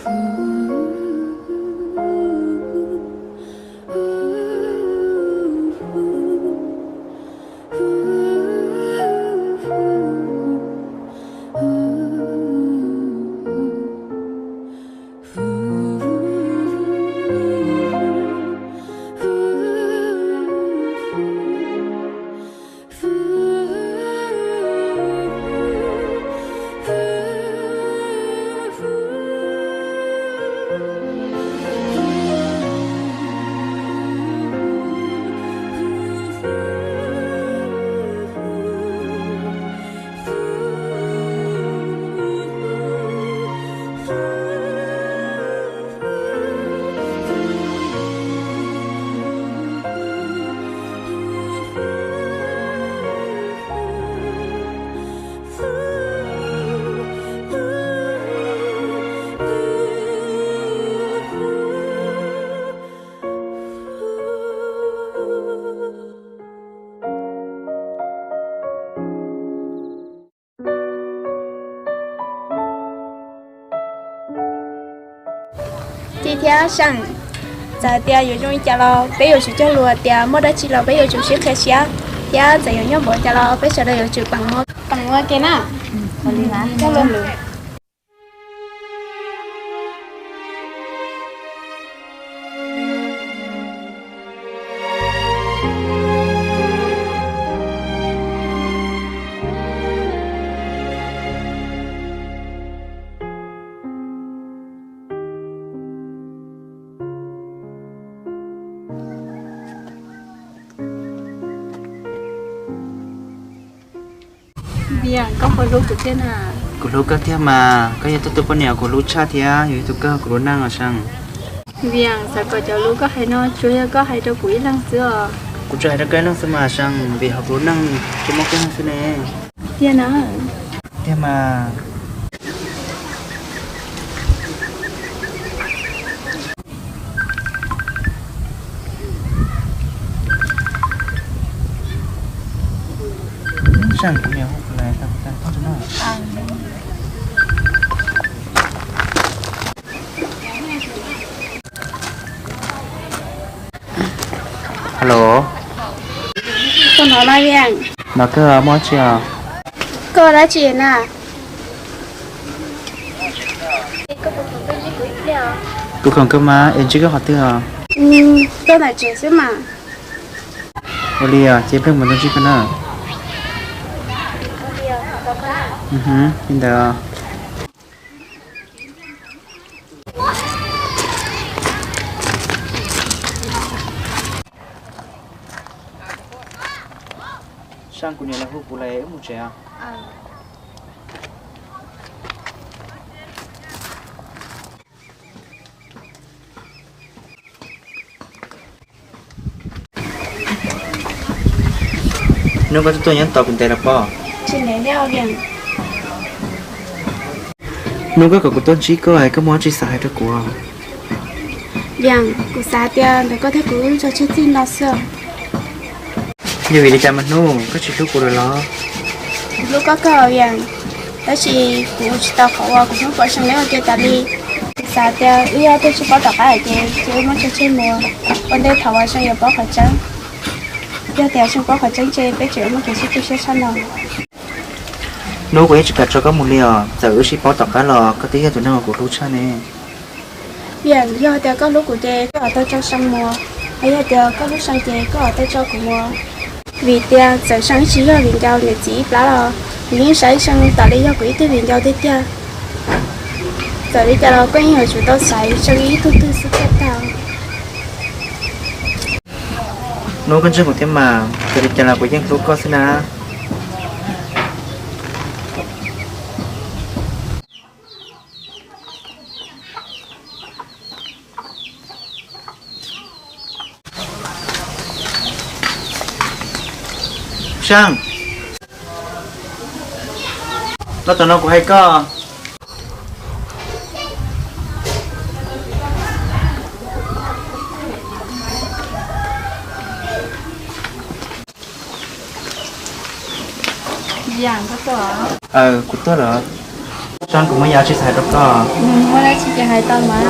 Ci thiab Seej, txawm hais tias yuav zoo li cas los peb yuav tsum cog lus tias muaj dab tsi los peb yuav tsum sib qhia siab, thiab txawm yuav nyuaj npaum cas los peb sawv daws yuav tsum peem ua, peem ua ke na. Vias, koj puas hlub kuv thiab na? Kuv hlub koj thiab mas, koj yog tus poj niam kuv hlub tshaj thiab yog ib tug kawg kuv lub neej os Seej. Vias, xav kom cov lus koj hais no tsuas yog koj hais rau kuv ib leeg xwb os. Kuv tsuas hais rau koj ib leeg xwb mas Seej, vim hauv kuv lub neej tsuas muaj koj ib leeg xwb ne. Tiag na? Tiag mas. Hello. Koj hnov na Vias? Hnov kawg, muaj dab tsi os? Koj ua dab tsi na? Kuv khoom kawg mas, es ntsib koj qhov twg os? Tuaj ntawm tsev xwb mas. Ua li os, ces pliag mus ntsib koj na. Li ntawd. Seej, kuv niam lawv hu kuv lawm, wb mus tsev os. Hnub koj tuaj nyob tos kuv ntev los pob? Hnub koj kom kuv tuaj ntsib koj es koj muaj dab tsi xav hais rau kuv? Vias, kuv xav tias ntawm koj thiab kuv wb tso tseg txij no xwb. Yog vim li cas mas Hnub, koj tsis hlub kuv lawm los? Kuv hlub koj kawg Vias, tab sis kuv tsis tau qhov uas kuv hnub puav Seej neb ua ke tas li. Kuv xav tias wb yog tej tsis paub tom qab lawm ces cia wb muab tso tseg mus, ua ntej thaum uas Seej yuav paub qhov tseeb. Yog tias Seej paub qhov tseeb ces peb tseem yuav muaj kev sib tu siab tshaj no. Hnub, kuv yeej tsis kam tso koj mus li os, txawm wb sib paub tom qab los koj twb yog tus neeg uas kuv hlub tshaj ne. Vias, yog tias koj hlub kuv ces koj yuav tau tso Seej mus, hos yog tias koj hlub Seej ces koj yuav tau tso kuv mus. Vim tias txawm Seej tsis yog viv ncaus niam txiv ib plab los kuv yeej saib Seej tas li yog kuv ib tug viv ncaus tiag tiag. Txawm li cas los koj yeej yuav tsum tau xaiv Seej ib tug twg xwb thiaj tau. Hnub, koj ntseeg kuv thiab mas, txawm li cas los kuv yeej hlub koj xwb na. Seej, los tom no kuv hais koj. Aws, kuv tuaj lawm. Xab, kuv muaj yam tsis xav hais rau koj. Muaj dab tsi ces hais tau mas.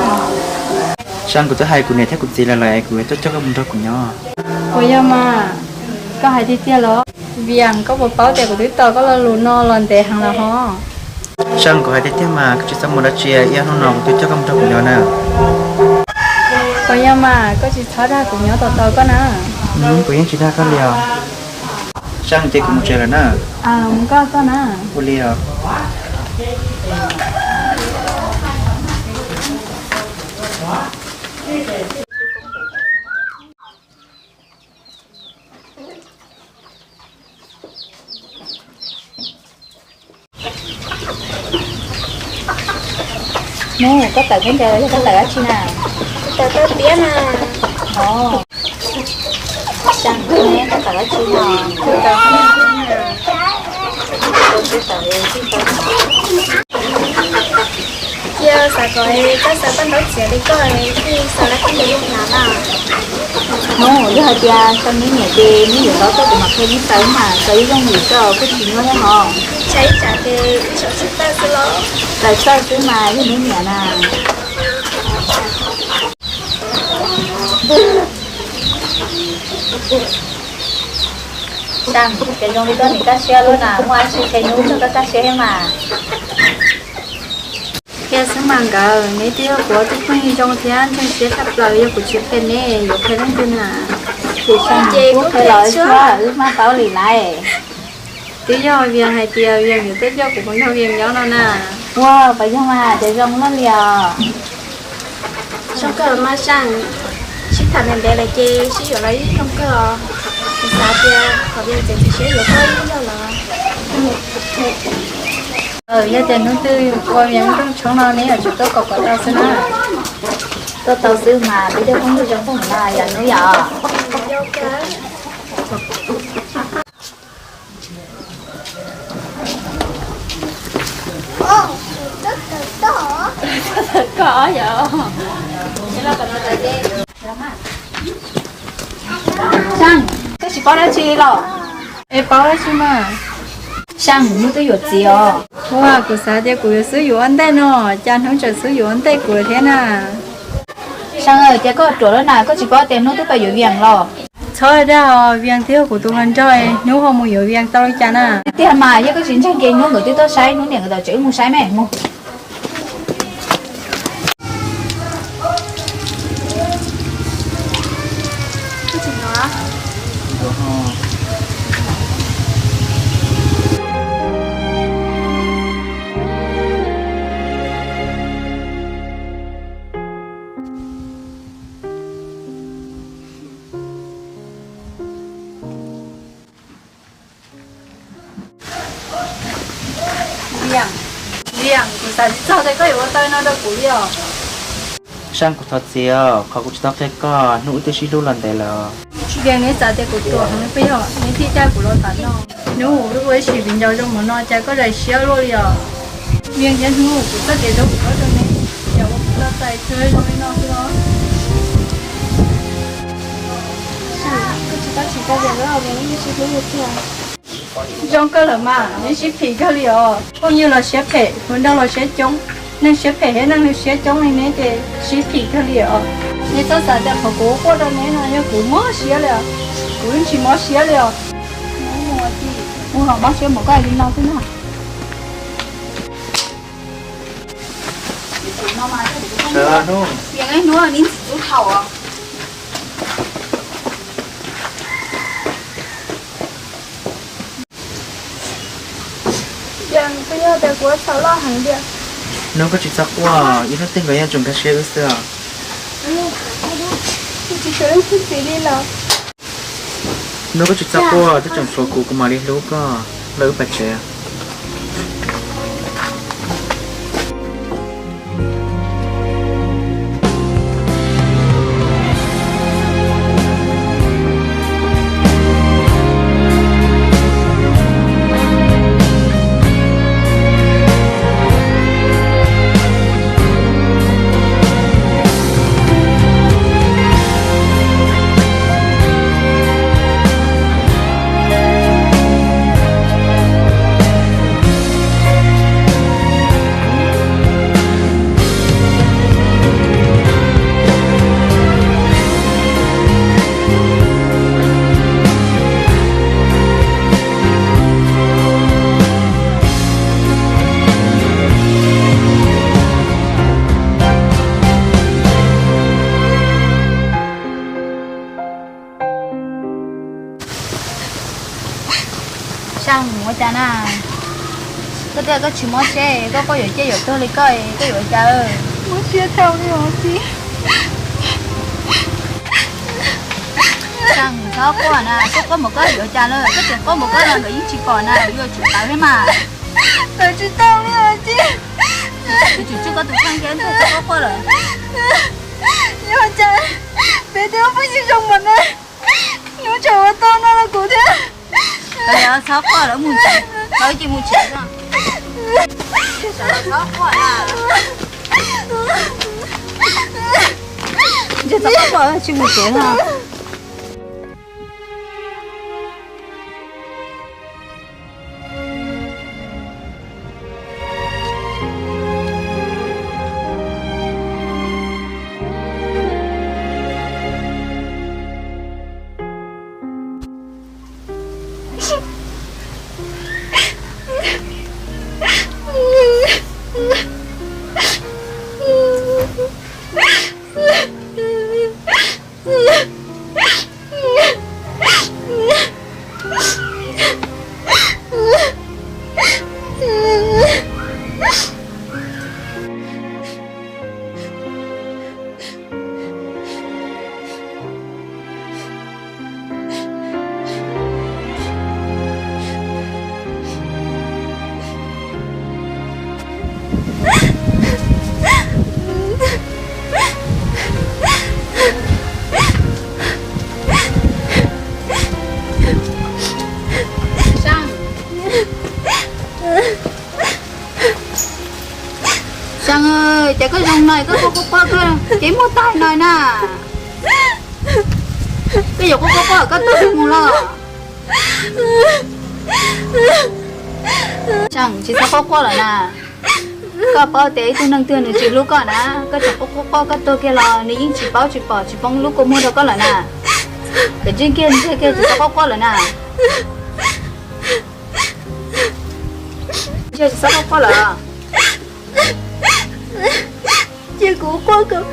Xab, kuv twb hais kuv niam thiab kuv txiv lawm es kuv yuav tuaj coj koj mus nrog kuv nyob. Puas yog mas? Koj hais tiag tiag los? Vias, koj puas paub tias kuv twb tos koj lo lus no los ntev heev lawm hos? Xab, kuv hais tiag tiag mas, koj tsis txhob mus dab tsi, ib ob hnub no kuv tuaj coj koj mus nrog kuv nyob na. Puas yog mas, koj tsis txhob dag kuv nyob tos tos koj na. Kuv yeej tsis dag koj li os. Xab, ces kuv mus tsev lawm na. Mus koj koj na. Ua li os. Hnub, koj tawm khaub ncaws, koj tawm dab tsi na? Tawm tawm tiab na. Ov, Xab, koj tawm dab tsi no? Cia xav kom koj xav paj ntaub txiav li koj thiaj xav lab khaub ncaws zoo hnav na. Hnub, yog hais tias sau neb niam ces neb yuav tau tuaj kuv mam qhia neb xaws mas, xaws ib zoo yim xwb kuj tsis nyuaj thiab hos. Tshais tsam ces ib saum tsis txawj xwb los? Txawj txawj xwb mas yog neb niam na. Xab, ces zoo li koj niam kaj siab luaj na, muaj dab tsi qhia Hnub txog koj kaj siab thiab mas. Qhia xwb mas nkawd, neb twb yog kuv ob tug phooj ywg zoo thiab ntseeg siab tshaj plaws, yog kuv tsis qhia neb yuav qhia leej twg na? Ces Xab, kuv qhia los xwb, wb maj paub li lawm. Twb yog Vias hais tias Vias yuav tuaj coj kuv mus nrog Vias nyob no na. Ua, puas yog mas, ces zoo luaj li os. Zoo kawg mas Xab, sib tham ntev ntev lawm ces sib yuav los yeej zoo kawg os. Kuv xav tias qhov Vias txiav txim siab yuav koj ib yam los. Yog tias hnub twg ua Vias rooj tshoob no neb yuav tsum tuaj kom kom tau xwb na. Tuaj tau xwb mas, peb cov phooj ywg zoo tag no yom Hnub yom. Xab, koj tsis paub dab tsi los? Es paub dab tsi mas? Xab, Hnub twb yuav txiv os. Ua, kuv xav tias kuv yuav xub yuav ua ntej no, cas Hnub tseem xub yuav ua ntej kuv thiab na. Xab, cas koj ruam lawm na, koj tsis paub tias Hnub twb pais yuav Vias los? Txhob dag os, Vias twb yog kuv tus hluas nraug, Hnub ho mus yuav Vias tau li cas na? Tiag mas, yog koj tsis ntseeg ces Hnub nkawd twb tuaj saib, Hnub niam nkawd tau tsev wb mus saib me mus. Vias, Vias, kuv xav tsis txog tias koj yuav ua tau no rau kuv li os. Xab, kuv thov txim os, qhov kuv tsis tau qhia koj, Hnub wb twb sib hlub los ntev lawm. Vias, neb xav tias kuv ruam heev peb yog neb thiaj coj kuv los tas no. Hnub, wb ua ib sim viv ncaus zoo mus no cas koj zais siab luaj li os. Vias thiab Hnub, kuv txoj kev zoo kuv muab rau neb, yog ua kuv txoj txais tsuas zoo li no xwb os. Koj tsis tab tsis tau tias wb ua Vias wb sib hlub li tiag. Zoo kawg lawm mas, neb sib phim kawg li os. Phooj ywg los siab phem, hluas nraug los siab coob, neeg siab phem thiab neeg siab coob li neb ces sib phim kawg li os. Neb txhob xav tias qhov kuv quaj rau neb no yog kuv mob siab li os, kuv yeej tsis mob siab li os. Kuv ho mob siab mus koj li no xwb na. Hnub, neb ntxim hlub thaum. Yog tias kuv ua txhaum loj heev tiag. Hnub, koj tsis txhob quaj, ib hnub twg nkawd yeej tseem nkag siab wb xwb os. Tsis tshua hlub txiv li los. Hnub, koj tsis txhob quaj, twb tseem tshuav kuv, kuv mam li hlub koj. Los wb pais tsev. Cas na, koj tias koj tsis mob siab, koj quaj yuam ciaj yuam tuag li koj, koj yuav ua cas? Mob siab tau li os txiv. Txhob quaj na, koj quaj npaum koj yuav cas lawm, koj tseem quaj npaum koj los nkawd yeej tsis pom na, yuav tsum tawv thiab mas. Tawv tsis tau li os txiv. Yuav tsum tswj koj tus kheej thiab, txhob quaj lawm. Yog cas peb twb ua phooj ywg zoo mas ne, yuav tsum ua tau no rau kuv thiab. Txhob quaj lawm, mus tsev, txhob mus tsev. Txhob quaj, tsis mus tsev no. Xeeb, cas koj zoo no koj quaj quaj quaj, koj cev muag tag no na. Koj yuav quaj quaj quaj koj tuag mus los? Xeeb, tsis txhob quaj quaj lawm na. Koj paub tias ib tug neeg twg nws tsis hlub koj na, koj tseem quaj quaj quaj koj tuag kiag los nws yeej tsis paub tsis pom tsis poob lub kua muag rau koj lawm na. Koj ntsia kiag, ntsia kiag, tsis txhob quaj quaj lawm na. Ntsia, tsis txhob quaj quaj lawm. Cia kuv quaj kom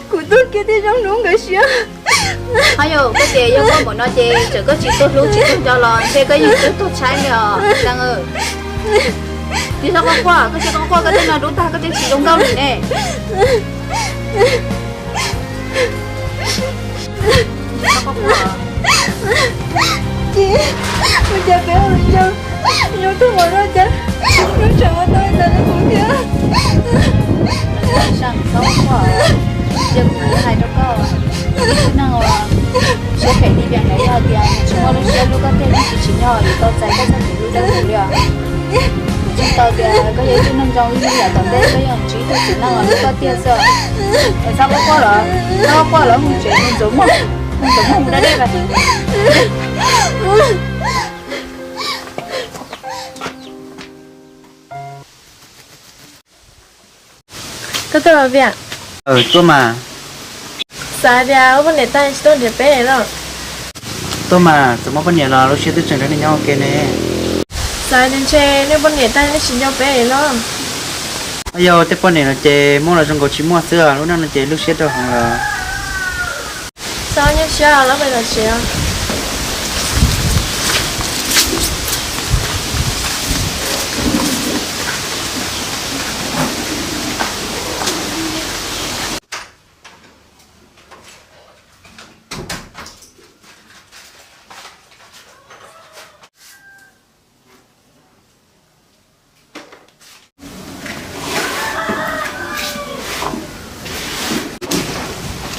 kuv tuag kiag thiaj zoo hnub nkawd siab. Ho yog koj tias yog quaj npaum no ces txawm koj tsis tuag hlub tsis tuag nco los ntshe koj yeej tuag tuag tshaib li os Xeeb. Tsis txhob quaj quaj, koj cia koj quaj koj tej no dub tag koj thiaj tsis zoo nkauj li ne. Ces ua cas peb ua zoo, zoo tuag npaum no cas nws tseem ua tau li ntawd rau kuv thiab. Xeeb, txhob quaj, yog kuv hais rau koj, ib tug neeg uas siab phem li Vias Naiv yog tias nws tsis muaj lub siab hlub koj tiag, yeej tsis tsim nyog yuav tau txais koj txoj kev hlub dawb huv li os. Kuv tsis tau tias koj yog ib tug neeg zoo ib yam tom ntej koj yeej tsis ib tug txiv neej uas hlub koj tiag xwb. Txhob quaj quaj lawm, txhob quaj lawm, mus tsev, mus ntxuav muag, mus ntxuav muag mus da dej lawm. Koj tuaj los Vias? Tuaj mas. Xav tias wb poj niam tag tsis tuaj nrhiav peb los? Tuaj mas, txawm muaj poj niam los lub siab twb tseem nrog nej nyob ua ke ne. Xav tias ntshe nej poj niam tag nej tsis nco peb los? Yog tej poj niam no ces muaj los zoo nkaus tsis muaj xwb, lub neej no ces lub siab rau heev lawm. Txhob nyuaj siab, lawv pais tom tsev.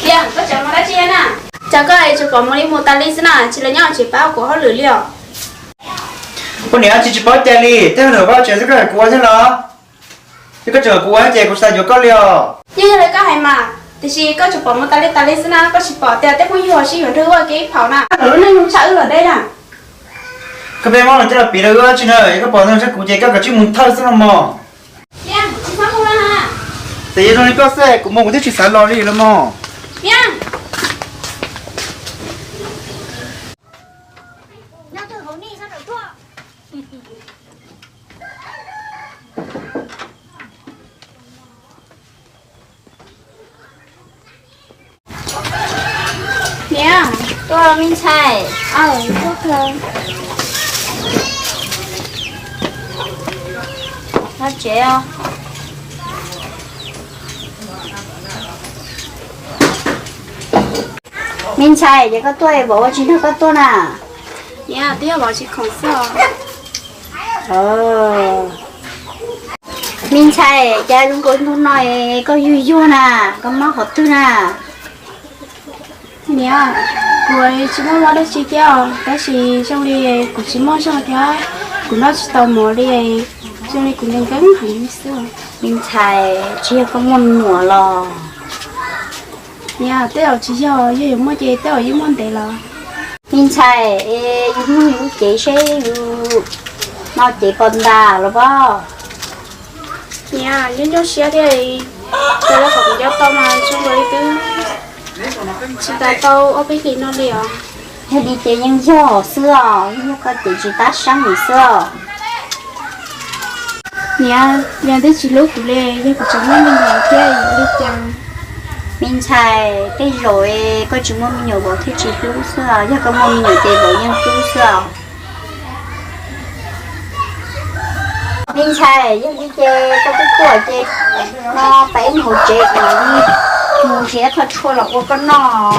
Tias koj tseem mus dab tsi na? Cas koj es tsis pom mus li mus tas li xwb na, tsis los nyob tsev pab kuv hauj lwm li os? Poj niam, tsis tsis paub cas li, tej hauj lwm koj tseem xwb koj hais kuv ua thiab los? Yog koj tseem kom kuv ua ces kuv tsis tas yuav koj li os. Yeej yog li koj hais mas, tiam sis koj tseem pom mus tas li tas li xwb na, koj tsis pom tias tej phooj ywg sib yuav nrog wb ua ke ib phaum na, lub neej zoo tshaj wb luag deb na. Koj pheej muab luag coj los piv rau wb ua dab tsi na, yog koj pom ntawd tshaj kuv ces koj kav tsij mus thawj xwb los mog. Tias yog zoo li koj xwb kuv mus kuv twb tsis xav los li los mog. Niam, tuaj me ntxhais. Aw, tuaj kawg. Tsev os. Me ntxhais, ces koj tuaj, vauv ua tsis nrog koj tuaj na? Niam, twb yog vauv tsis khoom xwb os. Me ntxhais, cas zoo nkaus ntu no koj yuag yuag na, koj mob qhov twg na? Niam, kuv tsis muaj mob dab tsi thiab os, tab sis zoo li kuv tsis muaj zog thiab, kuv noj tsis tau mov li, zoo li kuv nkees nkees heev xwb. Me ntxhais, tsis yog koj muaj me nyuam los? Niam, tej zaum tsis yog, yog yuav muaj ces tej zaum yeej muaj ntev los. Me ntxhais, es yus mloog yus lub cev seb yus no cev pom ntas los pob. Niam, nyob nyuaj siab thiab, raws li qhov kuv nco tau mas zoo nkaus li twb tsis tas tau ob peb hlis no li os. Yog li ces yeej yog xwb os, yog koj ces tsis tab seeb li xwb os. Niam, Vias twb tsis hlub kuv li, yog kuv tseem muaj me nyuam thiab yuav li cas? Me ntxhais, tej zaum koj tsis muaj me nyuam vauv thiaj tsis hlub xwb os, yog koj muaj me nyuam ces vauv yeej hlub xwb os. Me ntxhais, yog li ces koj twb tuaj ces no peb mus hauv tsev, mus nrhiav qhov tshuaj los ua koj noj.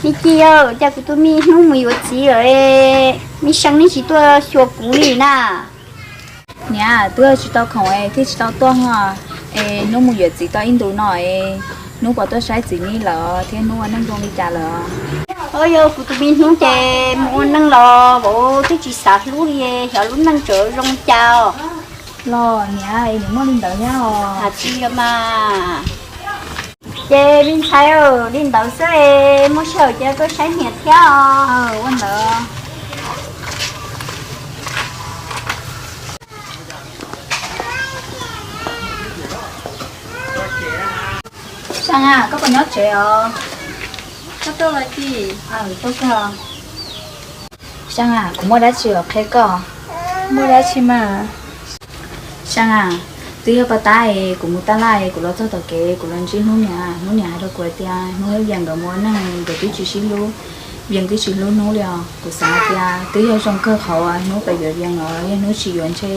Me Ci, cas kuv tus me hnub mus yuav txiv lawm, me Seej neb tsis tuaj xyuas kuv li na? Niam, twb tsis tau khoom es thiaj tsis tau tuaj os. Es hnub mus yuav txiv tau ib ntus no es hnub puas tuaj saib txiv neb lawm thiab hnub ua neej zoo li cas lawm? Yog kuv tus me hnub ces mus ua neej los vauv twb tsis xav hlub li, xyov lub neej tseem zoo li cas os. Los niam, es nws muaj li ntawd thiab os. Hais tsis yog mas. Ces me ntxhais, li ntawd xwb, muaj sij hawm ces tuaj saib niam thiab os. Ua ntawd. Seej, koj puas nyob tsev os? Koj tuaj los tij. Tuaj kawg. Seej, kuv muaj dab tsi los qhia koj. Muaj dab tsi mas? Seej, twb yog paj tab es kuv mus tab laj es kuv los txog tom kev kuv los ntsib Hnub niam, Hnub niam hais rau kuv hais tias Hnub thiab Vias nkawd mus ua neej nkawd twb tsis sib hlub, Vias twb tsis hlub Hnub li os. Kuv xav hais tias twb yog zoo kawg qhov uas Hnub pab yuav Vias los yog Hnub tsis yuav ntshe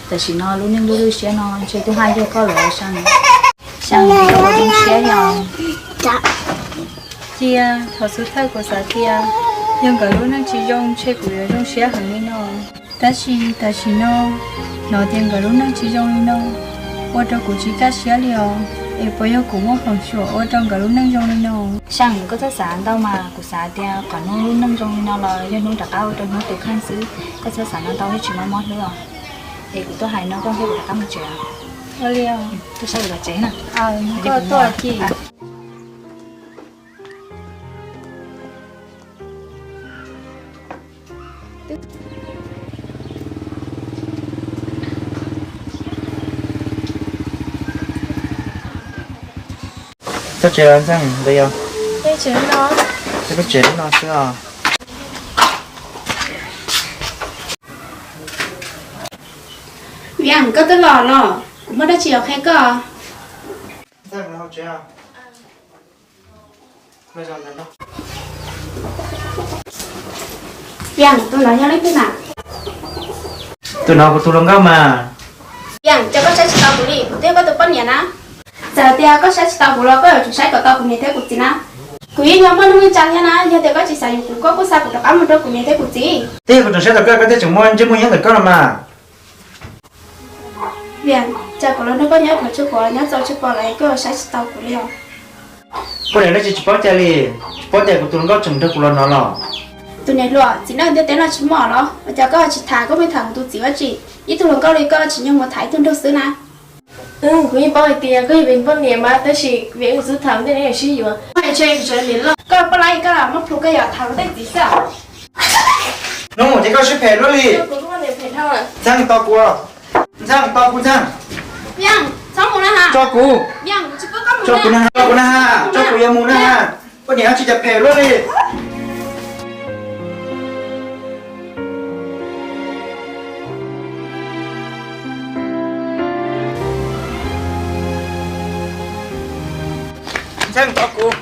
tam sim no lub neej lub lub siab no ntshe twb haj yog koj lawm Seej. Seej, koj puas zoo siab yog? Cia, thaum xub thawj kuv xav tias yog nkawd lub neej tsis zoo ntshe kuv yuav zoo siab heev li no. Tab sis tam sim no hnov tias nkawd lub neej tsis zoo li no, ua rau kuv tsis kaj siab li os. Es puas yog kuv muaj hmoov xyuam ua rau nkawd lub neej zoo li no? Seej, koj txhob xav ntau mas, kuv xav tias qhov Hnub lub neej zoo li no los yog Hnub rov qab ua rau Hnub tus kheej xwb. Koj txhob xav no ntau thiab tsis mob mob hlwb os. Es kuv tuaj hais no koj thiab kuv rov qab mus tsev. Tuaj saib kuv tom tsev na. Txog tsev los ntxhais, ntawd yog? Tsev lub no xwb os. Vias, koj twb los los, kuv muaj dab tsi yuav qhia koj. Vias, tus no yog leej twg na? Tus no kuv tus hluas nkauj mas. Vias, cas koj saib tsis tau kuv li? Kuv twb yog koj tus poj niam na. Txawm tias koj saib tsis tau kuv los koj yuav tsum saib kom tau kuv niam thiab kuv txiv na. Kuv yeej yog muaj neej tsa thiab na, yog tias koj tsis xav yuav kuv, koj kuj xa kuv rov qab mus rau kuv niam thiab kuv txiv. Twb yog kuv tseem saib tau koj, koj thiaj tseem muaj ntsej muag nyob ntawm koj no mas. Vias, cas kuv los nrog koj nyob pluas tsuj pos nyob txaus tsuj pos lawm koj saib tsis tau kuv li os? Poj niam dab tsi tsis paub cai li, tsis paub tias kuv tus hluas nkauj tseem nrog kuv los no los? Tus niam hluas, txiv neej ntiaj teb no tsis muaj los, ua cas koj tsis tham, koj pheej tham kuv tus txiv dab tsi? Ib tug hluas nkauj li koj tsis nyob mus tham ib tug nraug xwb na. Kuv yeej paub hais tias koj yog Vias poj niam mas, tab sis Vias wb xub tham ntej ne sib yuav. Koj poj laib koj muab plhu koj yog tham luag tej txiv xwb. Hnub ces koj siab phem luaj li. Ntxhais, tos kuv, Ntxhais, tos kuv Ntxhais. Tso kuv, tso kuv na, tso kuv na, tso kuv yuav mus na. Koj niam tsis cas phem luaj li. Thaij mus tod kuv.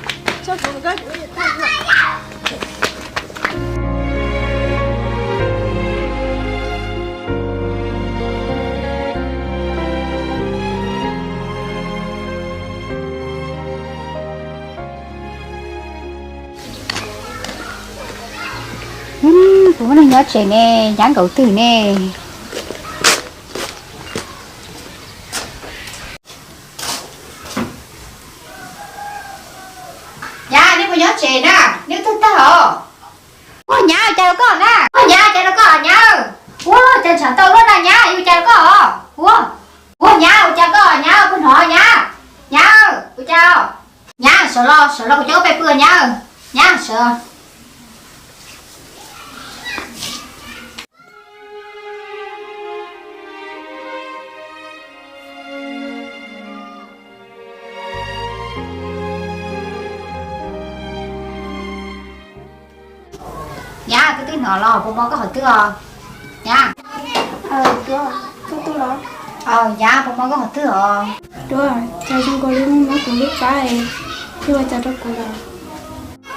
Kuv muab neeg nyob tsev ne, nyab nkaus twg ne. Nyab, nej puas nyob tsev na? Nej twg tag os? Ua nyab, ua cas rau koj na? Ua nyab, ua cas rau koj nyab? Ua cas ntshav ntau luaj na nyab, ua cas rau koj os? Ua, ua nyab, ua cas koj nyab, puas hnov nyab? Nyab, ua cas? Nyab sawv los, sawv los kuv coj koj pem pw nyab. Nyab sawv. Nyab, koj twb hnov los puas mob koj qhov twg os? Nyab. Nyab, puas mob koj qhov twg os? Duab, cas zoo nkaus li muaj mob kuv lub plab, yog ua cas rau kuv lawm?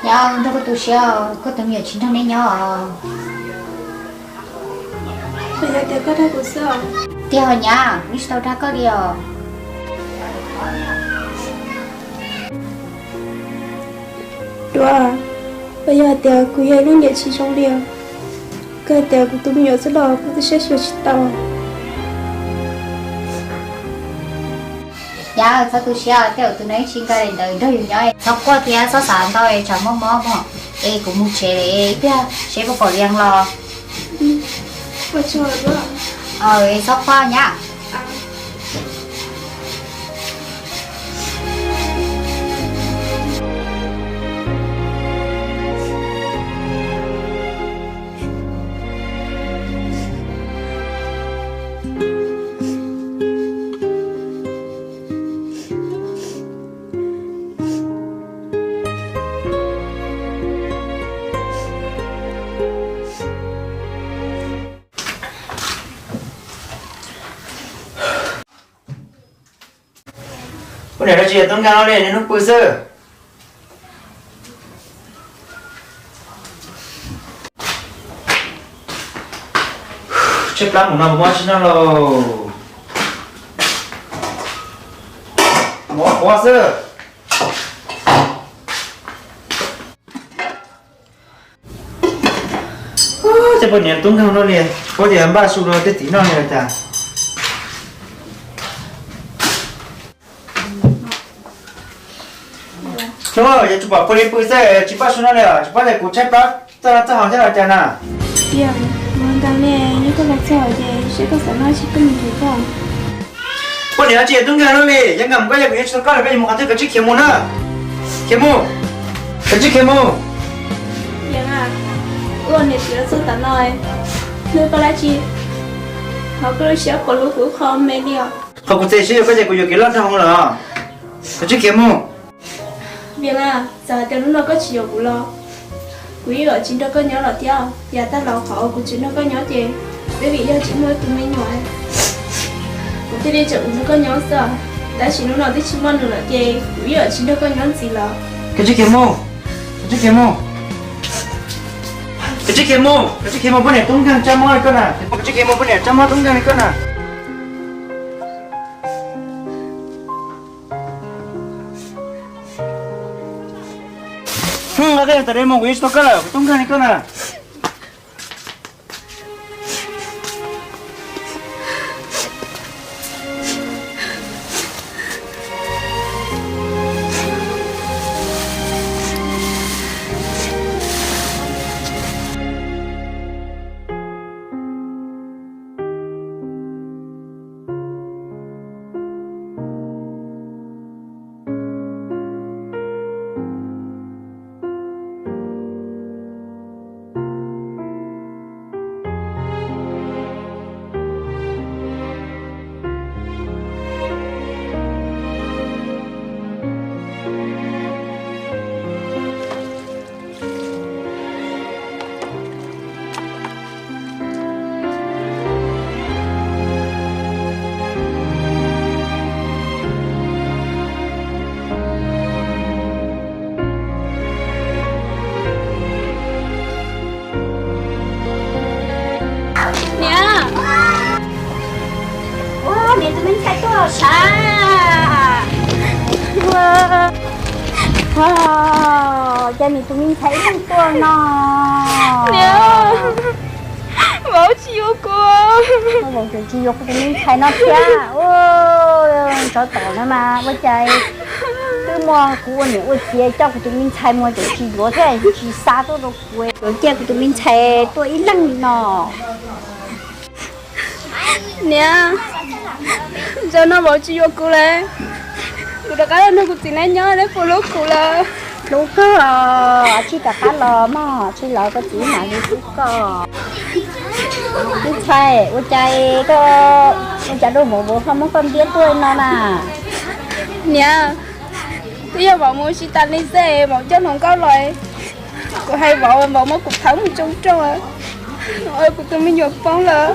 Nyab, nrog koj tu siab, koj tus me nyuam tsis nrog neb nyob os. Puas yog tias koj dag kuv xwb os? Tiag os nyab, kuv yeej tsis tau dag koj li os. Duab, puas yog tias kuv yog ib lub niam tsis zoo li os? Koj hais tias kuv tus me nyuam xwb los kuv twb saib xyuas tsis tau. Nyab, txhob tu siab, tej zaum tus no yeej tsis nkag li ntawd nrog yus nyob. Txhob quaj thiab txhob xav ntau, tsam muaj mob mog. Es kuv mus tsev lawm, ib pliag seb puas pom Lias los. Txhob quaj nyab. Poj niam dab tsi tub nkeeg li, niaj hnub pw xwb. Tshaib plab mus no puas mob tsis noj lauj? Mob quav xwb. Tej poj niam tub nkeeg no li, puab tias npaj su rau tej tim noj li cas. Hnub yog tsis pom puag li pw xwb tsis npaj su noj li, tsis paub tias kuv tshaib plab txog txog hauv thiab los cas na. Mus ntaus ne, yog koj los txog ces seb koj xav noj tsis koj mus tus koj. Poj niam dab tsi tub nkeeg no li, yog nkam koj yog kuv yeej tsis tau koj lawm, koj yuav mus qhov twg koj tsij khiav mus na. Khiav mus. Koj tsij khiav mus. Yeej, wb ua niam txiv los txog tav no, hnub koj dab tsi, hauv koj lub siab puas hlub kuv qho me li os. Qhov kuv txiav siab yuav koj ces kuv yuav kev loj nrog hauv lawm. Koj tsij khiav mus. Yeej, txawm hais tias hnub no koj tsis yuav kuv los kuv yeej yuav tsis nrog koj nyob lawm thiab. Yav tag los qhov kuv tsis nrog koj nyob ces vim yog tsis muaj ib tug me nyuam. Kuv thiaj li tseem nrog koj nyob xwb, tab sis hnub no twb tsis muaj nws lawm ces kuv yeej yuav tsis nrog koj nyob ntxiv lawm. Koj tsij khiav mus. Koj tsij khiav mus. Koj tsij khiav mus, koj tsij khiav mus, poj niam tub nkeeg tsab mob li koj na. Koj tsij khiav mus, poj niam tsab mob tub nkeeg li koj na. Hm, koj yog tas li mus kuv yeej tsis tau koj lawm, kuv tub nkeeg li koj na. Ua, cas niam tus me ntxhais ib leeg tuaj no. Niam, vauv tsis yuav kuv. Vauv tsis yuav kuv tus me ntxhais no thiab. Ua, tsov tom no mas ua cas twb muaj kuv ua niam ua txiv coj kuv tus me ntxhais mus ces tsis yuav thiab tsis xa tuaj rau kuv, yuav cia kuv tus me ntxhais tuaj ib leeg li no. Niam, zaum no vauv tsis yuav kuv lawm. Kuv rov qab los nrog kuv txiv neb nyob, neb puas hlub kuv lawm? Hlub kawg, tsij rov qab los mog, tsij los koj txiv mam li hlub koj. Me ntxhais, ua cas koj ua cas dua vauv vauv ho muab koj ntiab tuaj no na? Niam, twb yog vauv mus ua si tas li xwb, vauv coj hluas nkauj los, kuv hais vauv, vauv muab kuv thawb mus tsoo rooj, kuv tus me nyuam poob lawm.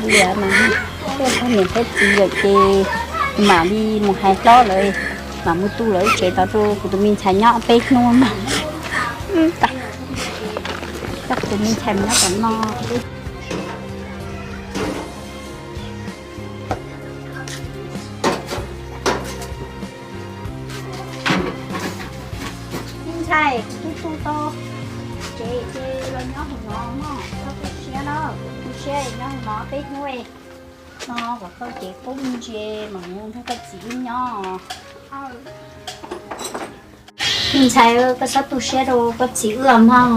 Liam mas, niam thiab txiv lawm ces mam li mus hais hlob lawv, mam mus tu lawv tsev tod rau kuv tus me ntxhais nyob peb hnub mas. Coj kuv tus me ntxhais mus nyob tom no. Me ntxhais, kuv tu tu tau tsev ces los nyob hauv no mog, txhob tu siab na, tu siab nyob hauv no peb hnub no kom koj cev qub me ntsis mam mus nrog koj txiv wb nyob. Me ntxhais, koj txhob tu siab rau koj txiv wb mog.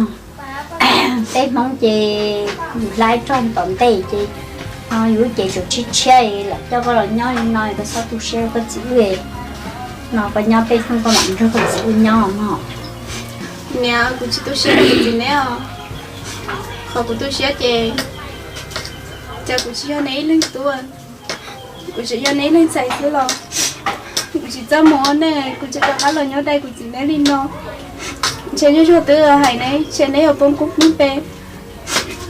Peb Hmoob ces yus hlais roj tom ntej ces yus lub cev tseem tshiab tshiab lam coj koj los nyob li no, koj txhob tu siab rau koj txiv wb. No koj nyob peb hnub koj mam nrog koj txiv wb nyob mog. Niam, kuv tsis tu siab rau kuv txiv neb os. Qhov kuv tu siab ces cas kuv tsis yog neb ib leeg tub, kuv tseem yog neb ib leeg ntxhais xwb los kuv tsis txaj muag ua neej, kuv tseem rov qab los nyob dai kuv txiv neb li no. Ntshe nyuaj zog twb hais neb, ntshe neb yuav poob koob poob pe,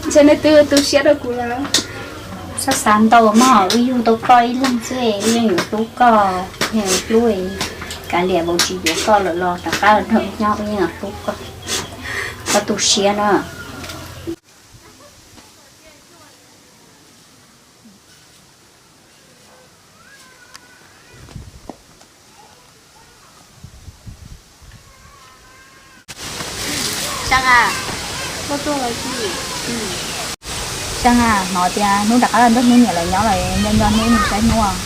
ntshe neb twb tu siab rau kuv lawm. Txhob xav ntau mog, wb yug tau koj ib leeg xwb, wb yeej yuav hlub koj, yeej yuav hlub. Kav liam vauv tsis yuav koj lawm los rov qab los nrog wb nyob, wb yeej yuav hlub koj. Txhob tu siab na. Seej a, koj tuaj los tsis? Seej a, hnov tias hnub rov qab los nrog hnub niam lawv nyob lawm, nco nco hnub mus saib hnub.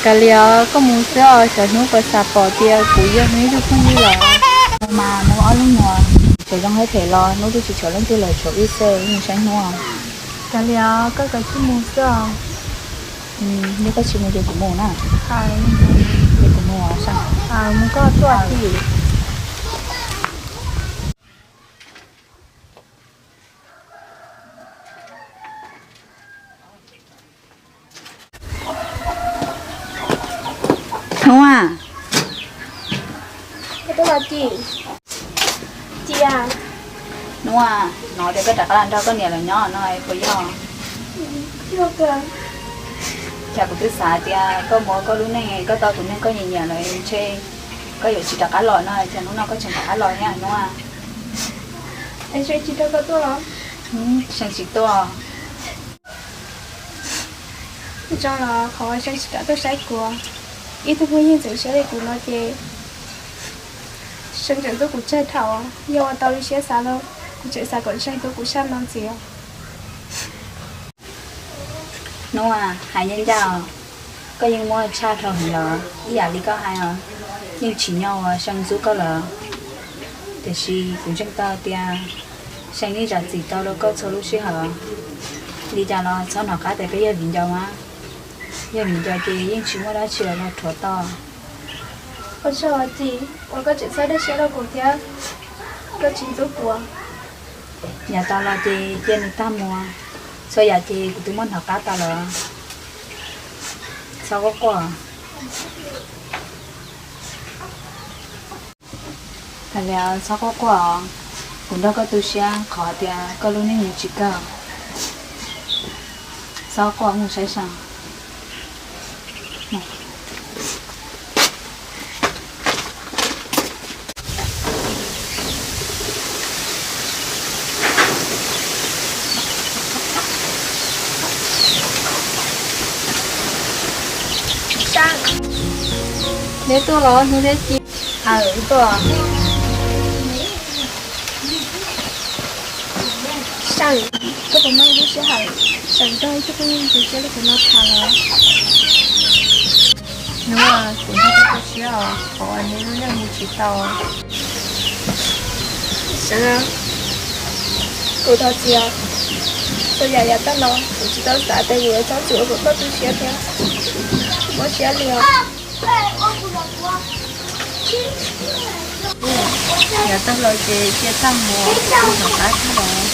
Kav liam, koj mus xwb os, xyov hnub puas xav pom tias kuv yog hnub ib tug phooj ywg lawm. Mus mas mus ob leeg mus, tsam zoo thiab phem los hnub twb tsis tshuav leej twg lawm, tshuav wb xwb, wb mus saib hnub. Kav liam, koj kav tsij mus xwb os. Yog koj tsis mus ces kuv mus na. Ces kuv mus os. Mus koj tuaj tij. Hnub a, hnub a, hnov tias koj rov qab los nrog koj niam lawv nyob no puas yog? Cas kuv twb xav tias koj mus ua koj lub neej, koj tau tus neeg koj nyiam nyiam lawm ntshe koj yuav tsis rov qab los no, cas hnub no koj tseem rov qab los thiab hnub a? Seej tsis tuaj. Zoo los qhov Seej tsis kam tuaj saib kuv, ib tug phooj ywg ntxeev siab li kuv no ces Seej tseem ntxub kuv tsawg thaum, yog ua tau li siab xav los kuv tseem xav kom Seej hlub kuv tshaj no ntxiv. Hnub a, hais ncaj ncaj os, koj yeej muaj tshaj dhau heev los ib yam li koj hais os, yeej tsim nyog uas Seej ntxub koj lawm. Tiam sis kuv ntseeg tau tias Seej yeej zam txim tau rau koj txhua lub sij hawm. Li cas los txhob hnov qab tias peb yog viv ncaus mas, yog viv ncaus ces yeej tsis muaj dab tsi los rhuav tau. Ua tsaug os tij, uas koj tseem txhawb dawb siab rau kuv thiab koj tsis ntxub kuv. Yav tas los ces cia nws tag mus, txhua yam ces kuv twb muab hnov qab tas lawm. Txhob quaj quaj. Hais li, txhob quaj quaj os, kuv nrog koj tu siab qhov tias koj lub neej nws tsis kawg. Txhob quaj, mus saib Seej. Neb tuaj los hnub thiab tij? Aw, koj, Seej, koj puas muaj lub sij hawm sawv nrog ib tug phooj ywg ntxim siab li kuv no tham los? Hnub no kuv nrog koj tu siab os, qhov uas neb lub neej mus tsis tau. Seej, kuv thov txim os. Txhua yam yav tag los kuv tsis tau xav tias kuv yuav txhob txwm ua kom koj tu siab thiab mob siab li os. Yav tag los ces cia tag mus, kuv rov qab tag los.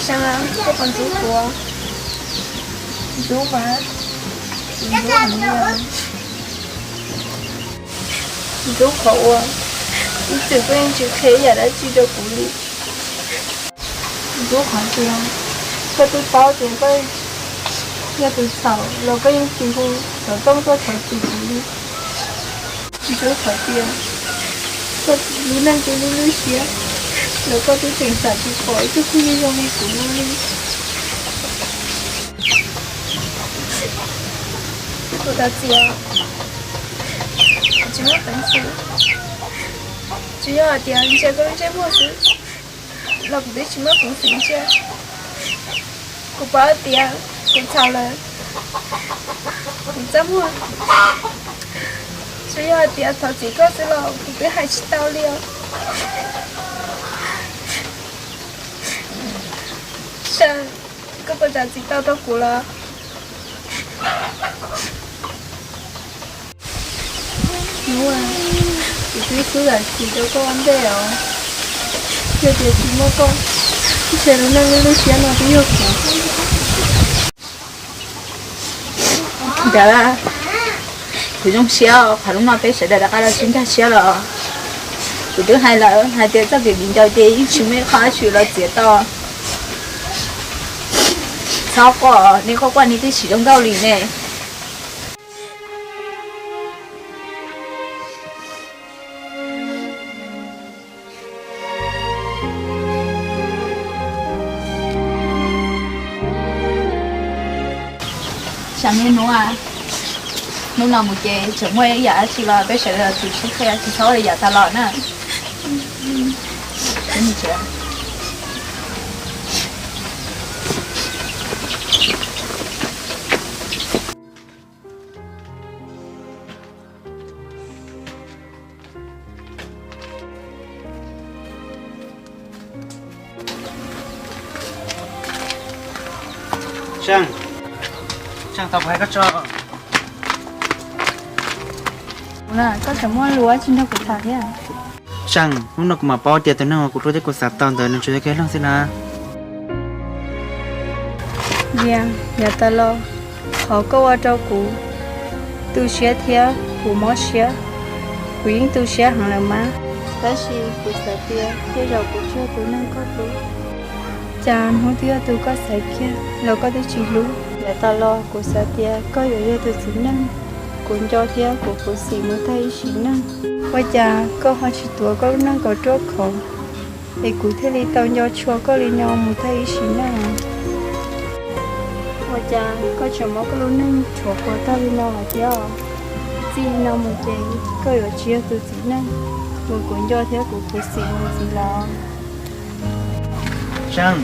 Seej, koj puas ntxub kuv? Ntxub mas, kuv ntxub heev li. Ntxub qhov uas ib txwm koj yeej tsis qhia yam dab tsi rau kuv li. Ntxub qhov tias koj twb paub tias koj yog tus txhaum los koj yeej tsis hu xov tooj tuaj thov txim kuv li. Ntxub qhov tias koj lub neej twb lub lub siab los koj twb tseem xav tsis pom ib tug phooj ywg zoo li kuv no li. Kuv thov txim, kuv tsis muaj peev xwm. Tsuas yog hais tias ntsia koj lub ntsej muag xwb los kuv twb tsis muaj peev xwm ntsia. Kuv paub tias kuv txhaum lawm, kuv txaj muag. Tsuas yog hais tias thov txim koj xwb los kuv twb hais tsis tau li os. Seej, koj puas zam txim tau rau kuv los? Hnub, kuv twb xub zam txim rau koj ua ntej os. Yog tias tsis muaj koj, ntshe lub neej lub lub siab no twb yog kuv. Ntawd, kuv zoo siab, qhov hnub no peb sawv daws rov qab los sib nkag siab los. Kuv twb hais lawm hais tias txoj kev viv ncaus ces yeej tsis muaj ib qho dab tsi los txiav tau. Txhob quaj, nej quaj quaj nej twb tsis zoo nkauj li ne. Seej, hnub, hnub no mus ces tseem muaj ib yam dab tsi los peb sawv daws los tsis sib qhia, tsis txhob ua li yav tas los na. Seej, Seej, thov kuv hais koj tso. Koj tseem muaj lus dab tsi nrog kuv tham thiab? Seej, hnub no kuv mam paub tias tus neeg uas kuv hlub thiab kuv xav tau ntawd nws tsuas yog Kiab Looj xwb na. Vias, yav tas los qhov koj ua rau kuv tu siab thiab kuv mob siab, kuv yeej tu siab heev lawm mas. Tab sis kuv xav tias tej zaum kuv tsis yog tus neeg koj hlub. Cas hnub twg yog tus koj xaiv kiag los koj twb tsis hlub. Yav tas los kuv xav tias koj yuav yog tus txiv neej kuv nco thiab kuv khuv xim mus tag ib sim neej. Ua cas koj ho tsis tuav koj lub neej kom ruaj khov, es kuv thiaj li tau nco tshua koj li no mus tag ib sim neej? Ua cas koj tseem muab koj lub neej rhuav quas tag li no lawm thiab? Txij no mus ces koj yuav tsis yog tus txiv neej uas kuv nco thiab kuv khuv xim mus ntxiv lawm. Seej,